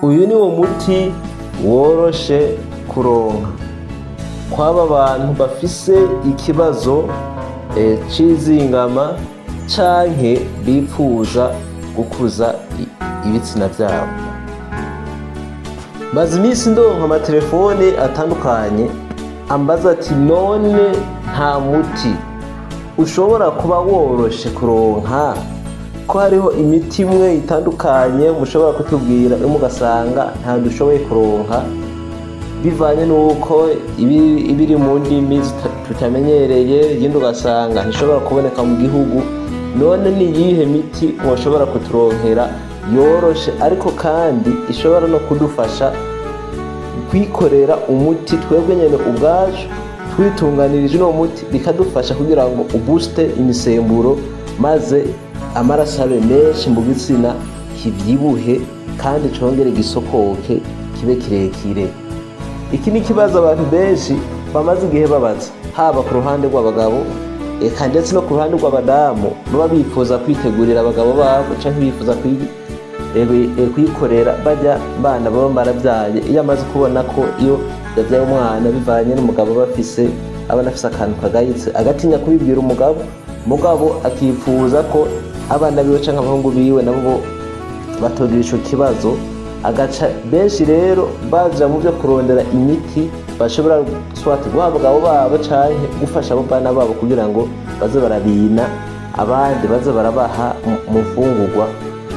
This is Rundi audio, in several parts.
Uyu ni wo muti woroshe kuronka kw'aba bantu bafise ikibazo c'izingama canke bipfuza gukuza ibitsina vyabo. Maze iminsi ndonka amatelefone atandukanye ambaza ati: "None nta muti ushobora kuba woroshe kuronka, ko hariho imiti imwe itandukanye mushobora kutubwira, imwe ugasanga nta dushoboye kuronka bivanye n'uko ibiri mu ndimi tutamenyereye, iyindi ugasanga ntishobora kuboneka mu gihugu. None ni iyihe miti mwoshobora kuturonkera yoroshe, ariko kandi ishobora no kudufasha kwikorera umuti twebwe nyene ubwacu twitunganirije uno muti, bikadufasha kugira ngo ubooste imisemburo, maze amaraso abe menshi mu gitsina, kivyibuhe kandi congere gisokoke, kibe kirekire?" Iki ni ikibazo abantu benshi bamaze igihe babaza, haba ku ruhande rw'abagabo, eka ndetse no ku ruhande rw'abadamu baba bifuza kwitegurira abagabo babo canke bifuza kwikorera bajya bana baba barabyaye. Iyo amaze kubona ko iyo yabyaye umwana, bivanye n'umugabo aba afise, aba anafise akantu kagayitse, agatinya kubibwira umugabo, mugabo akifuza ko abana biwe canke abahungu biwe nabo batogira ico kibazo, agaca benshi rero baja mu byo kurondera imiti bashobora soit guha abagabo babo canke gufasha abo bana babo kugira ngo baze barabina, abandi baze barabaha mu mfungurwa,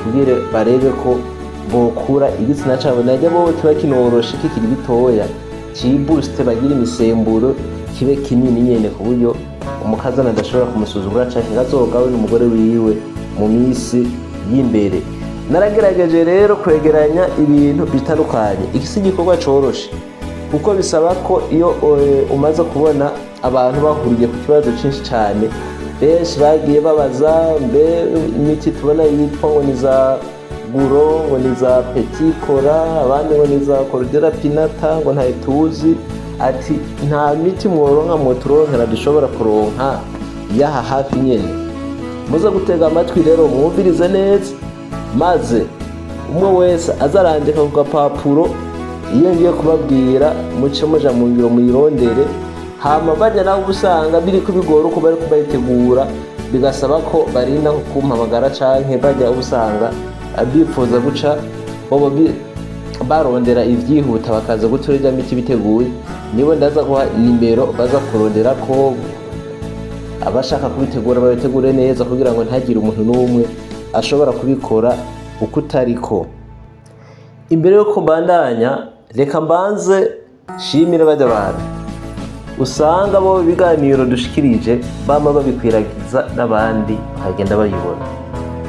kugira barebe ko bokura igitsina cabo najya bo kiba kinoroshe kikiri gitoya, cibooste, bagira imisemburo, kibe kinini nyene, ku buryo umukazana adashobora kumusuzugura canke ngo azogawe n'umugore wiwe mu minsi y'imbere. Naragerageje rero kwegeranya ibintu bitandukanye. Iki si igikorwa coroshe, kuko bisaba ko iyo umaze kubona abantu bahuriye ku kibazo cyinshi cyane, benshi bagiye babaza: mbe imiti tubona yitwa ngo ni za guro, ngo ni za petit cola, abandi ngo ni za Cordula pinnata, ngo ntayo tuzi, ati nta miti mworonka, mwoturonkera dushobora kuronka yaha hafi nyene? Muze gutega amatwi rero, mwumvirize neza, maze umwe wese azarandika ku gapapuro iyo ngiye kubabwira, muce muja mu ngiro muyirondere. Hama bajya nawe uba usanga biri kubigora uko bari kubayitegura, bigasaba ko barinda kumpamagara, canke bajya uba usanga bifuza guca bobo barondera ivyihuta, bakaza gutura irya miti biteguye. Nibo ndaza guha nimero baza kurondera, ko abashaka kubitegura babitegure neza, kugira ngo ntihagire umuntu n'umwe ashobora kubikora uko utariko. Imbere yuko mbandanya, reka mbanze shimire bajya abantu usanga bo ibiganiro dushikirije bama babikwiragiza n'abandi bakagenda bayibona,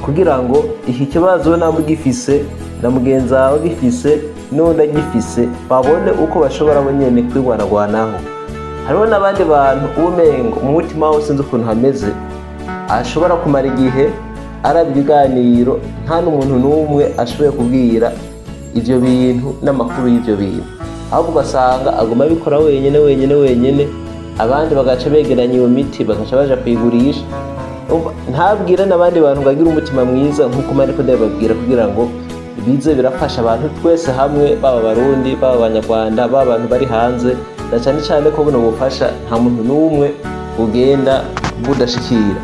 kugira ngo iki kibazo namba ugifise na mugenzi wawe agifise n'undi agifise, babone uko bashobora bo nyene kwirwanagwanaho. Hariho n'abandi bantu uba umengo mu mutima wawe sinzi ukuntu hameze, ashobora kumara igihe araba ibiganiro, nta n'umuntu n'umwe ashoboye kubwira ivyo bintu n'amakuru y'ivyo bintu, ahubwo ugasanga aguma abikora wenyene wenyene wenyene, abandi bagaca begeranya iyo miti, bagaca baja kuyigurisha. Umva, ntabwire n'abandi bantu ngo agire umutima mwiza nk'uko mariko ndabibabwira, kugira ngo bize birafasha abantu twese hamwe, baba Abarundi, baba Abanyarwanda, baba abantu bari hanze, na cyane cyane ko buno bufasha nta muntu n'umwe bugenda budashikira.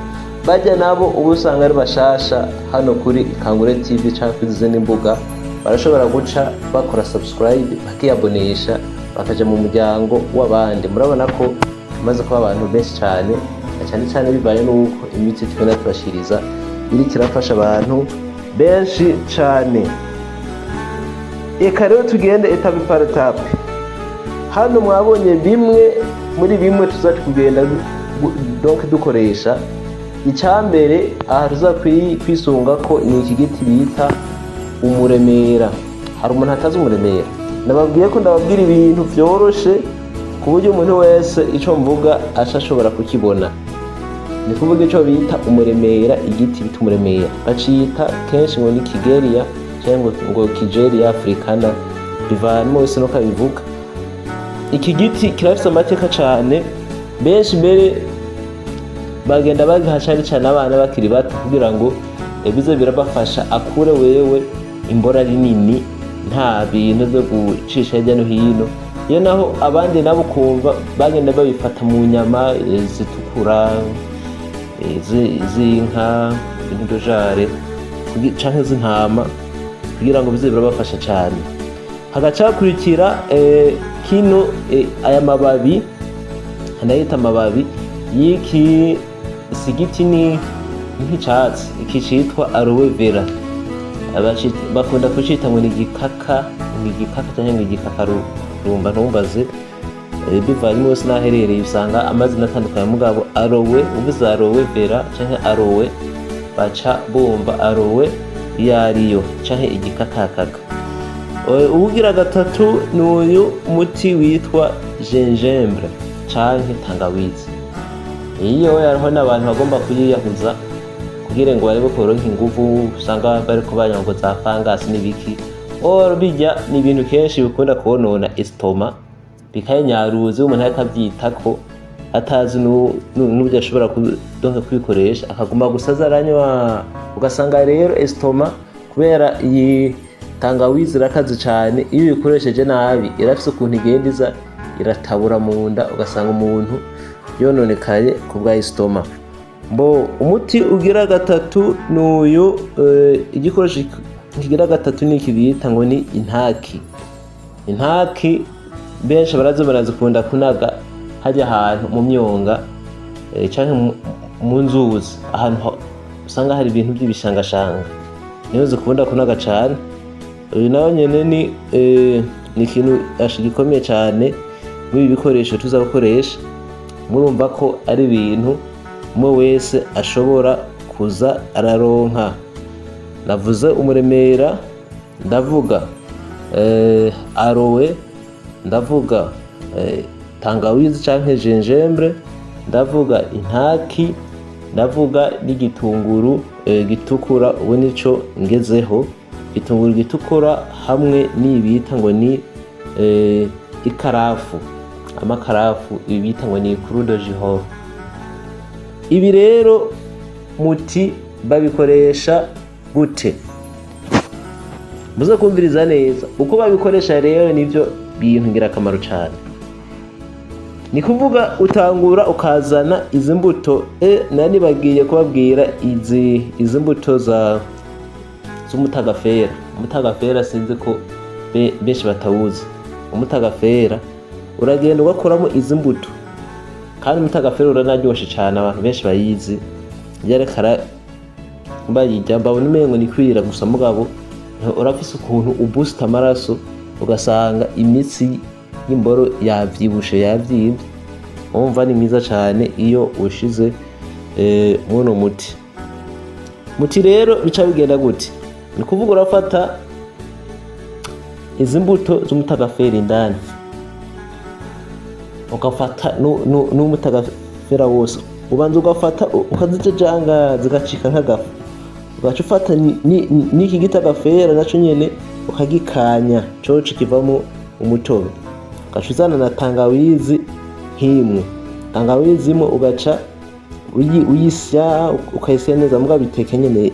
Bajya nabo uba usanga ari bashasha hano kuri Ikangure TV cyangwa kuri izindi mbuga, barashobora guca bakora subscribe, bakiyabonesha, bakaja mu muryango w'abandi. Murabona ko tumaze kuba abantu benshi cyane, na cyane cyane bibaye n'uko imiti tugenda tubashiriza iriko irafasha abantu benshi cyane. Reka rero tugende étape par étape. Hano mwabonye bimwe muri bimwe tuza kugenda donc dukoresha. Icyambere aha tuza kwisunga ko ni iki giti bita umuremera. Hari umuntu atazi umuremera? Nababwiye ko ndababwira ibintu vyoroshe, ku buryo umuntu wese ico mvuga aca ashobora kukibona. Ni kuvuga ico bita umuremera, igiti bita umuremera bacita kenshi ngo ni Kigeria cyangwa ngo Kigeria africana, bivana wese nuko abivuga. Iki giti kirafise amateka cane. Benshi mbere bagenda bagiha cane cane abana bakiri bato, kugira ngo bize birabafasha akure wewe imbora rinini. Nta bintu byo gucisha hirya no hino. Iyo naho abandi nabo ukumva bagenda babifata mu nyama zitukura, z'inka, ibintu dojare canke z'intama, kugira ngo bize birabafasha cyane. Hagaca hakurikira kino, aya mababi ndayita amababi y'iki, si igiti, ni nk'icatsi, iki citwa aloe vera. Bakunda kucita ngo ni igikaka, ni igikaka canke ngo igikakarumba, ntumbaze. Bivanye wese n'aherereye usanga amazina atandukanye. Mugabo aloe, uvuze aloe vera canke aloe, baca bumva aloe iyo ariyo canke igikakakaka. Uwugira gatatu ni uyu muti witwa gingembre canke tangawizi. Iyo hariho n'abantu bagomba kuyiyahuza kugira ngo barebe ko boronka inguvu, usanga bariko banywa ngo za fangasi n'ibiki. Or bijya ni ibintu kenshi bikunda konona estomac, bikayinyaruza. Iyo umuntu ariko avyitako atazi n'uburyo ashobora donc kubikoresha, akaguma gusa aza aranywa, ugasanga rero estomac, kubera iyi tangawizi irakaze cane, iyo uyikoresheje nabi irafise ukuntu igenda iza iratabura mu nda, ugasanga umuntu yononekaye ku bwa estomac. Mbo umuti ugira gatatu ni uyu, igikoresho kigira gatatu ni iki bita ngo ni intaki. Intaki benshi barazi, barazikunda kunaga hajya ahantu mu myonga, canke mu nzuzi, ahantu usanga hari ibintu by'ibishangashanga, niho zikunda kunaga cane. Uyu nawe nyene ni ikintu gikomeye cane muri ibi bikoresho tuza gukoresha. Murumva ko ari ibintu umwe wese ashobora kuza araronka. Navuze umuremera, ndavuga aloe, ndavuga tangawizi canke gingembre, ndavuga intaki, ndavuga n'igitunguru gitukura. Ubu nico ngezeho, igitunguru gitukura hamwe n'iyi bita ngo ni ikarafu, amakarafu, ibi bita ngo ni clou de girofle. Ibi rero muti babikoresha gute? Muze kumviriza neza uko babikoresha. Rero nivyo bintu ngirakamaro cyane. Ni kuvuga utangura ukazana izi mbuto. Nari bagiye kubabwira izi mbuto za z'umutagafera. Umutagafera sinzi ko benshi batawuzi. Umutagafera uragenda ugakuramo izi mbuto, kandi umutagafera uranaryoshe cyane. Abantu benshi bayizi yerekana bayirya babona umengo ni kwira gusa, mugabo urafise ukuntu ubusta amaraso, ugasanga imitsi y'imboro yavyibushe, yavyimvye. Wumva ni mwiza cyane iyo ushize muno muti. Muti rero bica bigenda gute? Ni kuvuga urafata izi mbuto z'umutagafera indani, ugafata n'umutagafera wose, ubanza ugafata ukazijajanga zigacika nk'agafu, ugaca ufata n'iki gitagafera naco nyene ukagikanya, coco kivamo umutobe, ugaca uzana na tangawizi nk'imwe, tangawizi imwe, ugaca uyisya, ukayisya neza, mugabo biteke nyene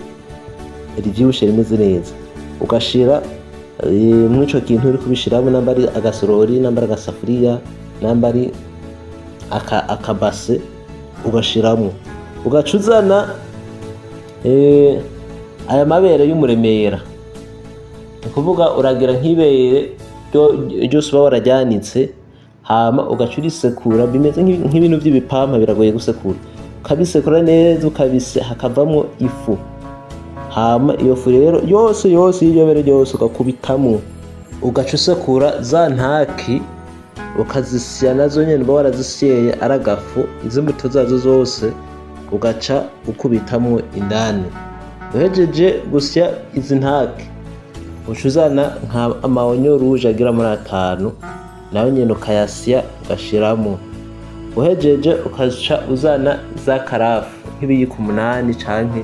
rivyibushe rimeze neza, ugashira mw'ico kintu uri kubishiramo, namba ari agasorori, namba ari agasafuriya, namba ari akabase, ugashiramwo, ugaca uzana aya mabere y'umuremera. Ni ukuvuga uragira nk'ibere ryose uba wararyanitse, hama ugaca urisekura. Bimeze nk'ibintu by'ibipampa, biragoye gusekura. Ukabisekura neza, ukabise, hakavamwo ifu. Hama iyo fu rero yose yose y'iryo bere ryose ugakubitamwo, ugaca usekura za ntaki, ukazisya nazo nyene uba warazisyeye ari agafu, izi mbuto zazo zose ugaca ukubitamwo indani. Uhejeje gusya izi ntaki, uca uzana nka ama oignons rouges agera muri 5, nayo nyene ukayasya, ugashiramwo. Uhejeje ukaca uzana za karafu nk'ibiyiko 8 canke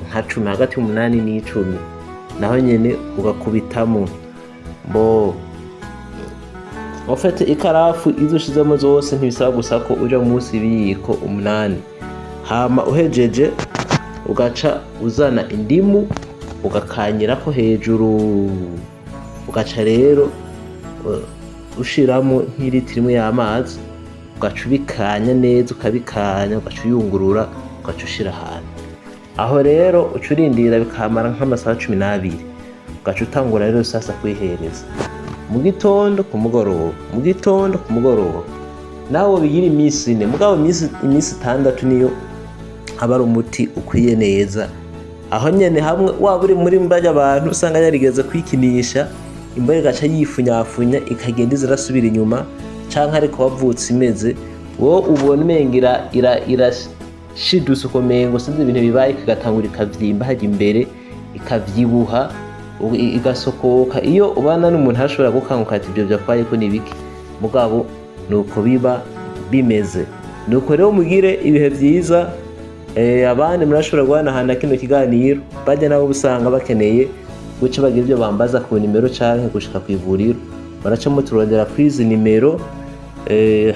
nka 10, hagati y'8 n'10, naho nyene ugakubitamo. Bo ufite ikarafu izo ushizemo zose, ntibisaba gusa ko uja munsi y'ibiyiko 8. Hama uhejeje ugaca uzana indimu, ugakanyirako hejuru. Ugaca rero ushiramo nk'iritiro imwe y'amazi, ugaca ubikanya neza, ukabikanya, ugaca uyungurura, ugaca ushira ahantu. Aho rero uca urindira bikamara nk'amasaha 12, ugaca utangura rero sasa kwihereza mu gitondo, ku mugoroba, mu gitondo, ku mugoroba. Nawe bigira iminsi 4, mugabo iminsi 6 niyo aba ari umuti ukwiye neza. Aho nyene hamwe waba uri muri mbarya abantu usanga yarigeze kwikinisha, imbwa igaca yifunyafunya, ikagenda iza irasubira inyuma, canke ariko wavutse imeze, wowe ubona umenga irashidutse, ukomengo sinzi ibintu bibaye, igatangura ikavyimba hajya imbere, ikavyibuha, igasokoka. Iyo ubana n'umuntu ashobora gukanguka ati: "Ibyo vyakwaye ko nibiki?" Mugabo nuko biba bimeze. Nuko rero mugire ibihe vyiza. Abandi murashobora guhanahana kino kiganiro, bajya nabo usanga bakeneye guca bagira ibyo bambaza ku nimero canke gushika ku ivuriro, baraca muturondera kw'izi nimero,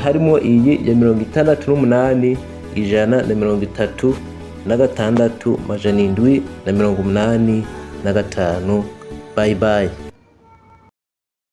harimo iyi ya 68 136 785. Bye bye.